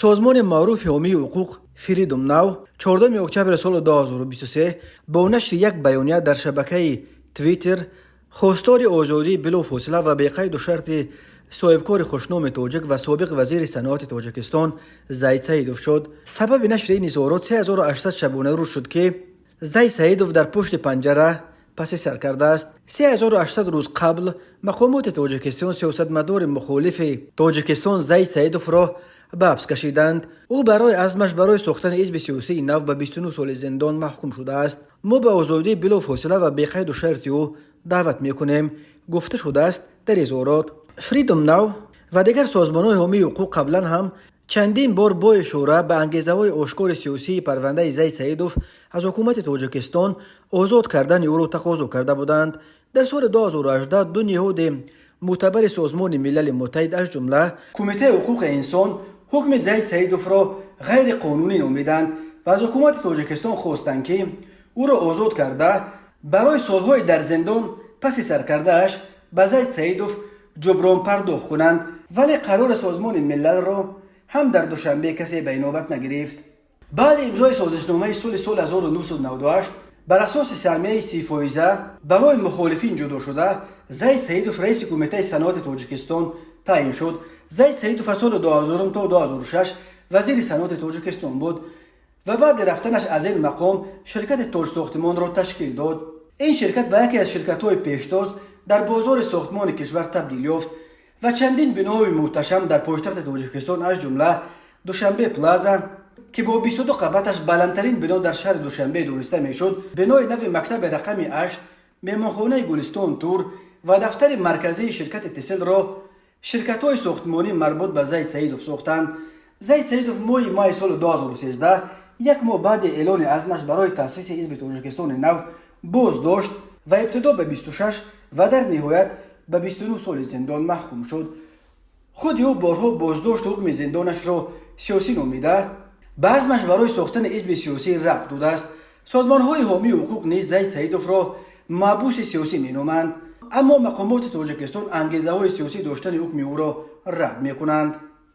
Созмони маъруфи ҳомии ҳуқуқ Freedom Now 4 октябри соли 2023 бо нашри як баёния дар шабакаи Твиттер хостори озодии билофосила ва беқайду шарти соҳибкори хушноми тоҷик ва собиқ вазири саноати Тоҷикистон Зайд Саидов шуд. Сабаби нашри ин изҳорот 3800 шабонарӯз шуд, ки Зайд Саидов дар пушти панҷара паси сар кардааст. 3800 рӯз қабл мақомоти Тоҷикистон сиёсатмадори мухолифи Тоҷикистон Зайд Саидовро ба ҳабс кашиданд. Ӯ барои азмаш барои сохтани ҳизби сиёсии нав ба 29 соли зиндон маҳкум шудааст. Мо ба озодии билофосила ва беқайду шарти ӯ даъват мекунем, гуфта шудааст дар изҳорот. Freedom Now ва дигар созмонҳои ҳомии ҳуқуқ қаблан ҳам чандин бор бо ишора ба ангезаҳои ошкори сиёсии парвандаи Зайд Саидов аз ҳукумати Тоҷикистон озод кардани ӯро тақозо карда буданд. Дар соли 2018 ду ниҳоди мӯътабари Созмони Милали Муттаҳид, аз ҷумла Кумитаи ҳуқуқи инсон, ҳукми Зайд Саидовро ғайриқонунӣ номиданд ва аз ҳукумати Тоҷикистон хостанд, ки ӯро озод карда, барои солҳои дар зиндон паси саркардааш ба Зайд Саидов ҷуброн пардохт кунанд. Вале қарори Созмони Милалро ҳам дар Душанбе касе ба инобат нагирифт. Баъди имзои созишномаи сулҳи соли 1998, бар асоси саҳмияи 30-фоиза барои мухолифин ҷудо шуда, Зайд Саидов раиси Кумитаи саноати Тоҷикистон таъин шуд. Зайд Саидов аз соли 2000 то 2006 вазири саноати Тоҷикистон буд ва баъди рафтанаш аз ин мақом ширкати Тоҷсохтмонро ташкил дод. Ин ширкат ба яке аз ширкатҳои пештоз дар бозори сохтмони кишвар табдил ёфт ва чандин биноҳои муҳташам дар пойтахти Тоҷикистон, аз ҷумла Душанбе Плаза, ки бо 22 қабаташ баландтарин бино дар шаҳри Душанбе дониста мешуд, бинои нави мактаби рақами 8, меҳмонхонаи Гулистон Тур ва дафтари марказии ширкати Тиселро ширкатҳои сохтмонӣ марбут ба Зайд Саидов сохтанд. Зайд Саидов моҳи майи соли 2013, як моҳ баъди эълони азмаш барои таъсиси ҳизби Тоҷикистони нав, боздошт ва ибтидо ба 26 ва дар ниҳоят ба 29 соли зиндон маҳкум шуд. Худи ӯ борҳо боздошту ҳукми зиндонашро сиёсӣ номида, ба азмаш барои сохтани ҳизби сиёсӣ рабт додааст. Созмонҳои ҳомии ҳуқуқ низ Зайд Саидовро маҳбуси сиёсӣ меноманд, аммо мақомоти Тоҷикистон ангезаҳои сиёсӣ доштани ҳукми ӯро рад мекунанд.